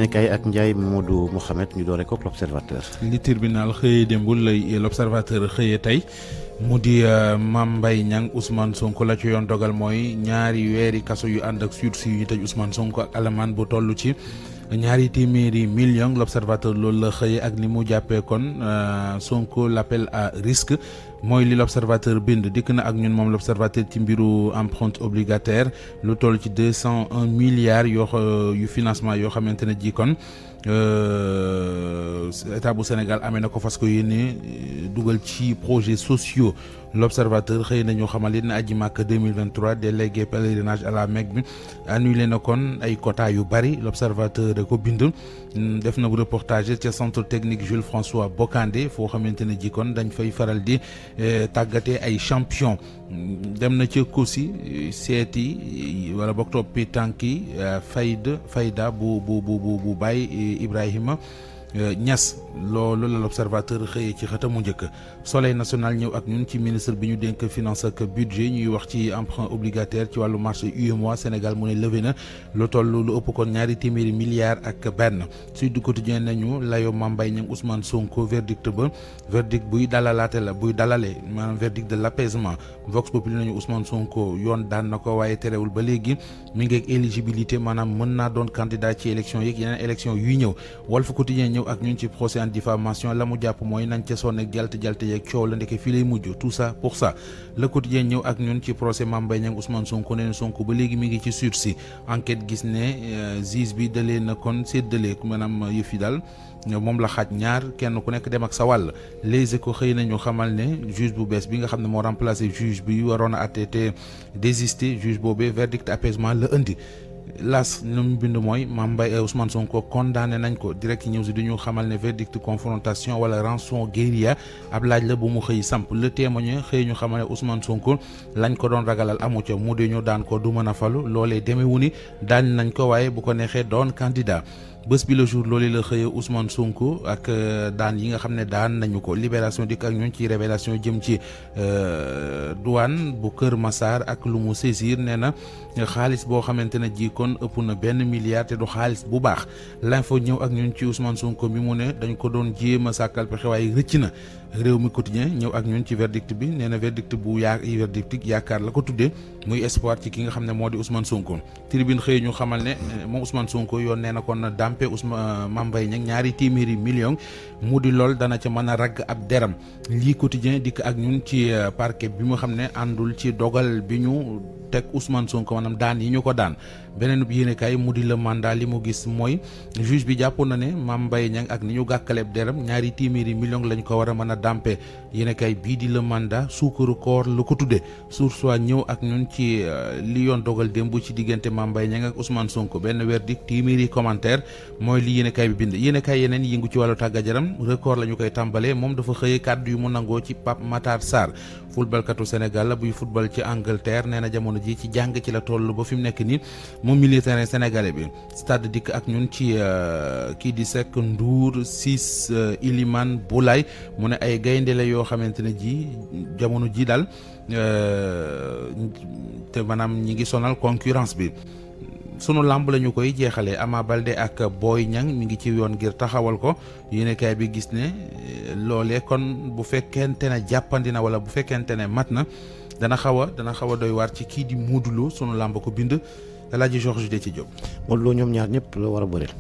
kay ak Ndiaye Modou Mohamed ñu doore ko l'Observateur. li tribunal xëyee démb lay l'Observateur xëyee tey mu di Mame Mbaye Niang Ousmane Sonko la ci yoon dogal mooy ñaari weeri kaso yu ànd ak sursis yu ñu tëj Ousmane Sonko ak alamaan bu toll ci ñaari téeméeri millions. L'Observateur loolu la xëyee ak ni mu jàppee kon Sonko l'appel à risque mooy li l'Observateur bind dikk na ak ñun moom l'Observateur ci mbiru empreinte obligataire lu toll ci 201 milliards yu financement yoo xamante ne ji kon état bu Sénégal amee na ko fas ko yéene dugal ci projets sociaux. L'Observateur xëy nañu xamal it ne aji Makka 2023 délégué pèlerinage à la Mecque bi annulé na kon ay quota yu bari. L'Observateur da ko bind def na reportage ca centre technique Jules François Bocandé foo xamante ne ji kon dañ fay faral di tàggatee ay champion. dem na ca Kossy seeti wala bokk toppi tànki fayda bu Baye Ibrahima Niass loolu la l'Observateur xëyee ci xëtamu njëkk. Soleil national ñëw ak ñun ci ministre bi ñu dénk finance ak budget ñuy wax ci emprunt obligataire ci wàllu marché UEMOA. Sénégal mu ne levé na lu toll lu ëpp kon ñaari téeméeri milliards ak benn. Sud Quotidien nañu layo Mame Mbaye Niang Ousmane Sonko verdict buy dalalaate la buy dalale maanaam verdict de l'apaisement. Vox Populi nañu Ousmane Sonko yoon daan na ko waaye terewul ba léegi mi ngi ak éligibilité maanaam mën naa doon candidat ci élection yeeg yeneen élection yuy ñëw. Walf Quotidien ñëw ak ñun ci procès en diffamation la mu jàpp mooy nañ ca sonn ak jalte yeeg coow la ndeke fii lay mujj tout ça pour ça. Le Quotidien ñëw ak ñun ci procès Mame Mbaye Niang Ousmane Sonko nee na Sonko ba léegi mi ngi ci sursis. Enquête gis ne juge bi dalee na kon séddale maanaam yëf yi daal moom la xaaj ñaar kenn ku nekk dem ak sa wàll. Les Échos xëy nañu xamal ne juge bu bees bi nga xam ne moo remplacé juge bi waroon a àtte te désisté juge boobee verdict apaisement la indi. Las lu mu bind mooy Mame Mbaye Ousmane Sonko condamné nañ ko. Direct News du ñu xamal ne verdict confrontation wala rançon guérilla ab laaj la bu mu xëy samp. Le Témoin xëy ñu xamal ne Ousmane Sonko lañ ko doon ragalal amu ca mu di ñu daan ko du mën a falu loolee demewu ni daan nañ ko waaye bu ko neexee doon candidat. Bés bi le jour loolu la xëyee Ousmane Sonko ak daan yi nga xam ne daan nañu ko. Libération dikk ak ñun ci révélation jëm ci douane bu Kër Massar ak lu mu saisir nee na xaalis boo xamante ne ji kon ëpp na benn milliard te du xaalis bu baax. L'info ñëw ak ñun ci Ousmane Sonko mi mu ne dañ ko doon jéem a sàkkal pexe waaye rëcc na. Réew mi Quotidien ñëw ak ñun ci verdict bi nee na verdict bu verdict yaakaar la ko tuddee muy espoir ci ki nga xam ne moo di Ousmane Sonko. Tribune xëy ñu xamal ne moom Ousmane Sonko yoon nee na kon na dampe Mame Mbaye Niang ñaari téeméeri millions mu di lool dana ca mën a ragg ab deram. lii Quotidien dikk ak ñun ci parquet bi mu xam ne àndul ci dogal bi ñu teg Ousmane Sonko maanaam daan yi ñu ko daan. beneen bi yéenekaay mu di le mandat li mu gis mooy juge bi jàpp na ne Mame Mbaye Niang ak ni ñu gàkkaleeb deram ñaari téeméeri millions lañ ko war a mën a dampe. yéenekaay bii di le mandat suukaru koor la ko tudde. Source A ñëw ak ñun ci li yoon dogal démb ci diggante Mame Mbaye Niang ak Ousmane Sonko benn verdict téeméeri commentaire mooy li yéenekaay bi bind. yéenekaay yeneen yëngu ci wàllu tàggat yaram Record la ñu koy tàmbalee moom dafa xëyee kàddu yu mu nangoo ci Pape Matar Sarr footballkatu Sénégal la buy football ci Angleterre nee na jamono ji ci jàng ci la toll ba fi mu nekk nii moom militaire sénégalais bi. Stade dikk ak ñun ci kii di Seck Ndour Ciss Iliman Boulay mu ne ay gaynde la yoo xamante ne ji jamono ji daal te maanaam ñi ngi sonal concurrence bi. Sunu làmb la ñu koy jeexalee Ama Baldé ak Boy Niang mi ngi ci yoon ngir taxawal ko yéenekaay bi gis ne loolee kon bu fekkente ne jàppandi na wala bu fekkente ne mat na dana xaw a doy waar ci kii di Modou Lo sunu làmb ko bind El Hadji Georges de ci Diop. Modou Lo ñoom ñaar ñëpp la war a bëreel.